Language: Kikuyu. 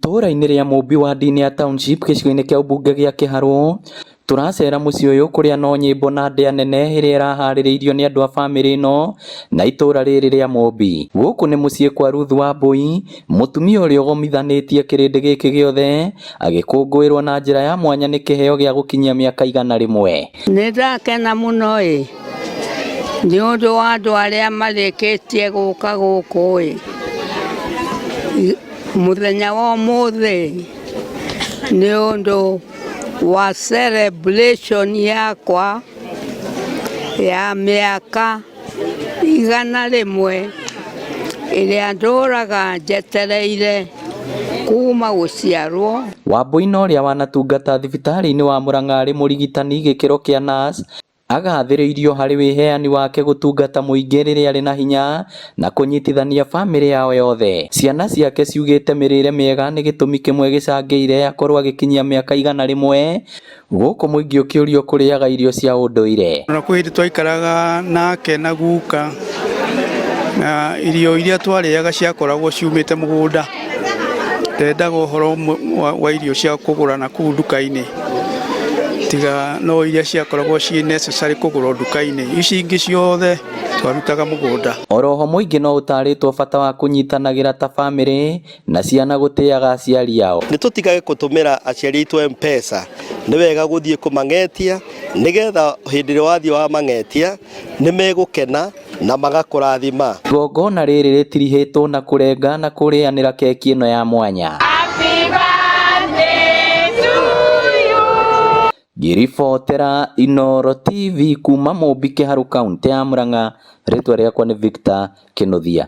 Itũũra-inĩ rĩa Mũmbi ward-inĩ ya Township gĩcigo-inĩ kĩa ũmbunge gĩa Kĩharũ, tũracera mũciĩ ũyũ kũrĩa no nyĩmbo na ndĩa nene ĩrĩa ĩraharĩrĩirio nĩ andũ a bamĩrĩ ĩno na itũũra rĩrĩ rĩa Mũmbi. Gũkũ nĩ mũciĩ kwa Ruth Wambui, mũtumia ũrĩa ũgomithanĩtie kĩrĩndĩ gĩkĩ gĩothe agĩkũngũĩrwo na njĩra ya mwanya nĩ kĩheo gĩa gũkinyia mĩaka 100. Nĩ ndakena mũno ĩ nĩ ũndũ wa andũ arĩa marĩkĩtie gũka gũkũ ĩ mũthenya wa ũmũthĩ nĩ ũndũ wa celebration yakwa ya mĩaka 100 ĩrĩa ndũraga njetereire kuma gũciarwo. Wambui na ũrĩa wanatungata thibitarĩ-inĩ wa Murang'a arĩ mũrigitani gĩkĩro kĩa nurse agathĩrĩirio harĩ wĩheani wake gũtungata mũingĩ rĩrĩa arĩ na hinya na kũnyitithania bamĩrĩ yao yothe. Ciana ciake ciugĩte mĩrĩre mĩega nĩ gĩtũmi kĩmwe gĩcangĩire akorwo agĩkinyia mĩaka 100 gũkũ mũingĩ ũkĩũrio kũrĩaga irio cia ũndũire. Na kwĩ hĩndĩ twaikaraga nake na guka na irio iria twarĩaga ciakoragwo ciumĩte mũgũnda. Ndendaga ũhoro wa irio cia kũgũra na kũu nduka-inĩ tiga no iria ciakoragwo ciĩ necessary kũgũrwo nduka-inĩ, ici ingĩ ciothe twarutaga mũgũnda. Oroho mũingĩ no ũtarĩtwo bata wa kũnyitanagĩra ta bamĩrĩ na ciana gũtĩaga aciari ao. Nĩ tũtigage gũtũmĩra aciari aitũ M-Pesa, nĩ wega gũthiĩ kũmang'etia nĩgetha hĩndĩ ĩrĩa wathiĩ wamang'etia nĩ megũkena na magakũrathima. Igongona rĩrĩ rĩtirihĩtwo na kũrenga na kũrĩanĩra keki ĩno ya mwanya. Ngĩribotera Inooro TV kuma Mũmbi Kĩharũ kauntĩ ya Murang'a, rĩtwa rĩakwa nĩ Victor Kĩnuthia.